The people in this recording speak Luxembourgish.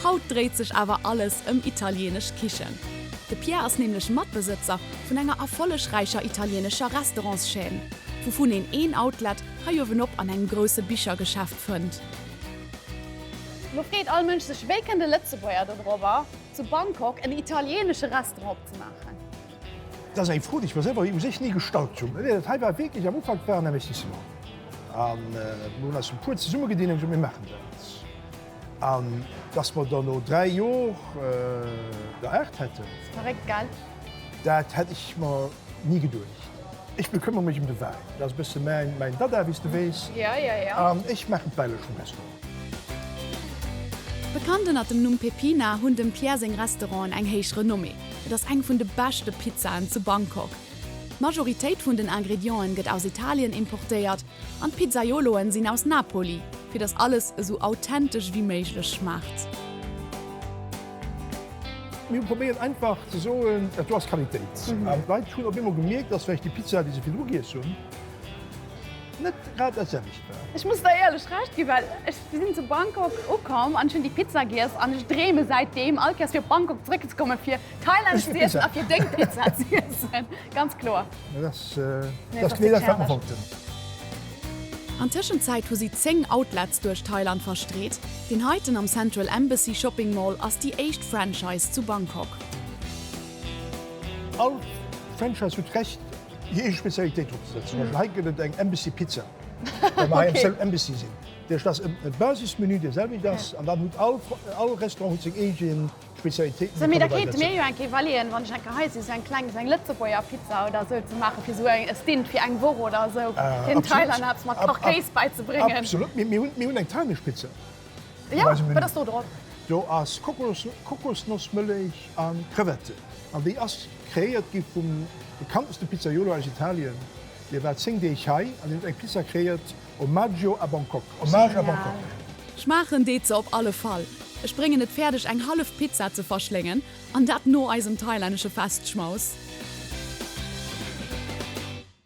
Haut dréit sech awer alles ëm italienesch Kichen. De Pierre ass nämlech Matbesëtzer vun enger erfollegräicher italienescher Restaurantschaîne, wouvun een een Outlet hei uewenop an engem grousse Bichergeschäft fënnt. Lo freet all Mënsch sech, Wéi kënnt e Lëtzebuerger dodrobber, zu Bangkok en italienesche Restaurant opzemaachen? Dat ass eng Fro, déi ech mer selwer u sech ni gestallt hunn. Dat hei war wierklech am Ufank war en Investissement. A mir hunn eis e puer zesummegedinn a gesot, mir maachen dat. An dass mer der no 3 Jor der 8 hätten. Verréckt, gell? Dat hätt ech mer ni geduecht. Ech bekëmmere mech ëm de Wäin, dat ass e bësse mäin mäin Dada, wéi s de weess. An ech maachen d'Bäilesch vum Restaurant. Bekannt ënnert dem Numm Peppina hunn dem Pierre seng Restauranten eng héich Renommée. Et ass eng vun de beschte Pizzaen zu Bangkok. D'Majoritéit vun den Ingredienten gëtt aus Italien importéiert an d'Pizzaioloen sinn aus Napoli, fir dass alles esou authentesch ewéi méiglech schmaacht. Mir hu probéiert einfach ze soen, dat do ass Qualitéit. An d'Leit hunn op eemol gemierkt, dass vläicht déi Pizza, déi se virdru giess hunn, net grad dat selwecht war. Ech muss der éierlech Recht ginn, well ech sinn zu Bangkok ukomm an ech hunn déi Pizza giess an ech dreeme säitdeem all Kéiers fir op Bangkok zeréckzekommen, fir thailännesch ze iessen a fir deng Pizza ze iessen. Ganz kloer. Dat ass genee dat, wat mer wollten. An Tëschenzäit hu si 10 Outlets duerch Thailand verstreet. Deen heiten am Central Embassy Shopping Mall ass déi éischt Franchise zu Bangkok. All Franchise huet d'Recht, hir eege Spezialitéit drop ze setzen. Zum Beispill hei gëtt et eng Embassy Pizza, well mer hei am Central Embassy sinn. Dat heescht, dat ass e Basismenü, dee selwecht ass, an dann huet all Restaurant huet seng eege Spezialitéiten, déi Mee da kéinte mir jo eng Kéier iwwerleeën, wann ech eng Kéier hei sinn, esou eng kleng, esou eng Lëtzebuerger Pizza oder esou ze maachen, fir esou e Stint fir eng Woch oder esou den Thailänner eppes mat Kachkéis bäizebréngen. Absolut. Mir hunn, mir hunn eng thailännesch Pizza. Jo, wat ass do drop? Do ass Kokos, Kokosnossmëllech a Crevetten. An déi ass kreéiert gi vum bekannteste Pizzaiolo aus Italien. Dee war 10 Deeg hei an deen huet eng Pizza kreéiert, Omaggio a Bangkok, Hommage à Bangkok. Schmaachen deet se op alle Fall. Ech bréngen et fäerdeg eng hallef Pizza ze verschléngen, an dat no eisem thailännesche Festschmaus.